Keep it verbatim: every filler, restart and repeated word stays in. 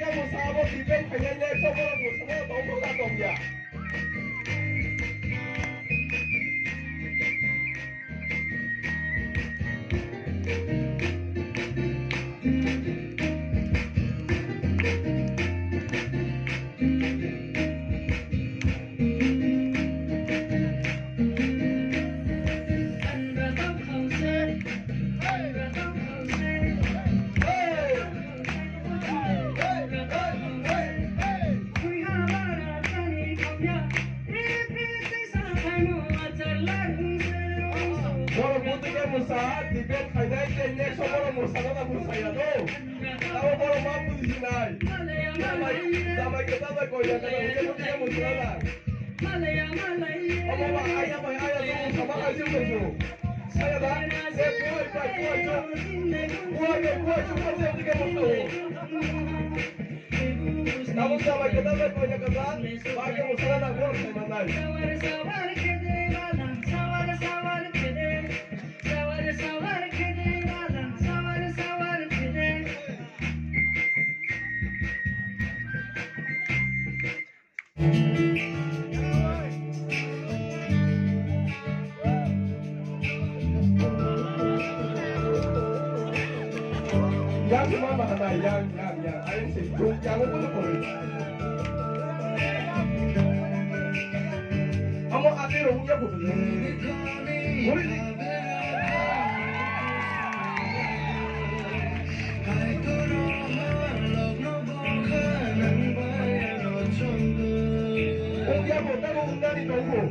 Bwsa abo debate khainai next o borok bwsano tongthokna tongya. Borok buti khe bwsa debate khainai tei next o borok bwsano na bwsaya do. Abo borok ma bujisinai. Jamai, jamai kwtal bai koiya kana hwnkhe buti khe bwsana nang. Omo ba aya bai aya do bwsa ma kaisa bwsa. Saya da, se buai bai buai chuk. Buai bai buai chuk ma se buti khe bwsa o. Tabuk jamai kwtal bai koiya kana, ba khe bwsana nang borok sai manai. Yang cuma makan yang yang yang ayo sih yang apa tuh? Amo ate rong ya bu. Ong ya bo ta bo ong dani tongo.